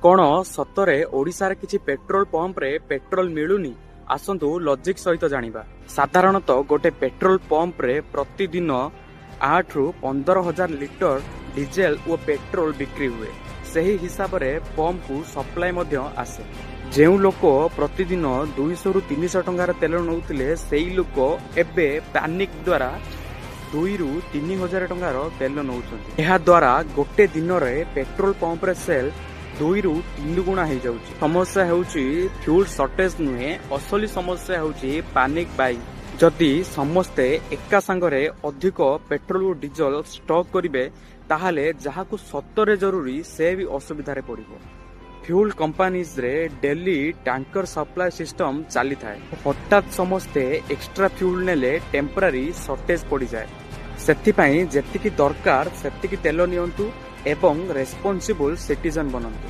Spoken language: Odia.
କ'ଣ ସତରେ ଓଡ଼ିଶାରେ କିଛି ପେଟ୍ରୋଲ ପମ୍ପରେ ପେଟ୍ରୋଲ ମିଳୁନି? ଆସନ୍ତୁ ଲଜିକ୍ ସହିତ ଜାଣିବା। ସାଧାରଣତଃ ଗୋଟେ ପେଟ୍ରୋଲ ପମ୍ପରେ ପ୍ରତିଦିନ 8ରୁ 15 ହଜାର ଲିଟର ଡିଜେଲ ଓ ପେଟ୍ରୋଲ ବିକ୍ରି ହୁଏ। ସେହି ହିସାବରେ ପମ୍ପକୁ ସପ୍ଲାଏ ମଧ୍ୟ ଆସେ। ଯେଉଁ ଲୋକ ପ୍ରତିଦିନ 200ରୁ 300 ଟଙ୍କାର ତେଲ ନେଉଥିଲେ, ସେଇ ଲୋକ ଏବେ ପ୍ୟାନିକ୍ ଦ୍ୱାରା 2ରୁ 3 ହଜାର ଟଙ୍କାର ତେଲ ନେଉଛନ୍ତି। ଏହା ଦ୍ୱାରା ଗୋଟେ ଦିନରେ ପେଟ୍ରୋଲ ପମ୍ପରେ ସେଲ୍ 2ରୁ 3 ଗୁଣା ହେଇଯାଉଛି। ସମସ୍ୟା ହେଉଛି ଫ୍ୟୁଲ ସର୍ଟେଜ ନୁହେଁ, ଅସଲି ସମସ୍ୟା ହେଉଛି ପାନିକ୍ ବାଇଂ। ଯଦି ସମସ୍ତେ ଏକା ସାଙ୍ଗରେ ଅଧିକ ପେଟ୍ରୋଲ ଓ ଡିଜେଲ ଷ୍ଟକ୍ କରିବେ, ତାହେଲେ ଯାହାକୁ ସତରେ ଜରୁରୀ ସେ ବି ଅସୁବିଧାରେ ପଡ଼ିବ। ଫ୍ୟୁଲ କମ୍ପାନିଜରେ ଡେଲି ଟ୍ୟାଙ୍କର ସପ୍ଲାଏ ସିଷ୍ଟମ ଚାଲିଥାଏ। ହଠାତ୍ ସମସ୍ତେ ଏକ୍ସଟ୍ରା ଫ୍ୟୁଲ ନେଲେ ଟେମ୍ପରାରୀ ସର୍ଟେଜ ପଡ଼ିଯାଏ। ସେଥିପାଇଁ ଯେତିକି ଦରକାର ସେତିକି ତେଲ ନିଅନ୍ତୁ ଏବଂ ରେସ୍ପନ୍ସିବୁଲ ସିଟିଜେନ ବନନ୍ତୁ।